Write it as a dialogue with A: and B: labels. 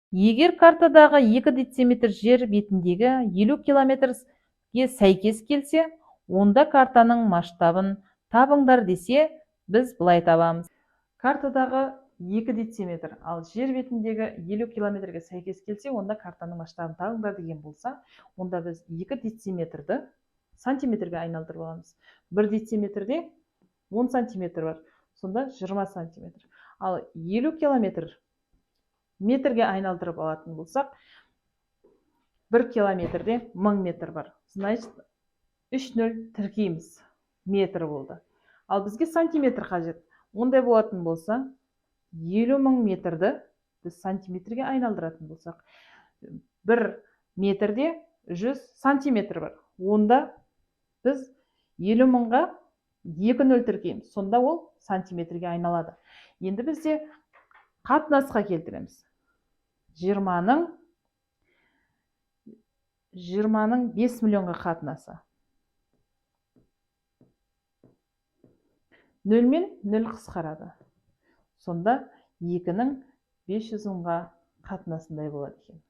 A: Егер картадағы 2 дециметр жер бетіндегі 50 километрге сәйкес келсе, онда картаның масштабын табыңдар десе, біз былай табамыз. Картадағы 2 дециметр, ал жер бетіндегі 50 километрге сәйкес келсе, онда картаның масштабын табыңдар деген болса, онда біз 2 дециметрді сантиметрге айналдырып аламыз. 1 дециметрде 10 сантиметр бар, сонда 20 сантиметр. Ал 50 километр метрге айналдырып алатын болсақ, 1 километрде 1000 метр бар. Значит, 3 нөл тіркейміз, метр болды. Ал бізге сантиметр қажет. Ондай болатын болса, 50 000 метрді біз сантиметрге айналдыратын болсақ, 1 метрде 100 сантиметр бар. Онда біз 50 000-ға 2 нөл тіркейміз. Сонда ол сантиметрге айналады. Енді бізде қатынасқа келтіреміз. 20-ның 5 миллионға қатынасы. 0 мен 0 қысқарады. Сонда 2-нің 500 мыңға қатынасындай болады екен.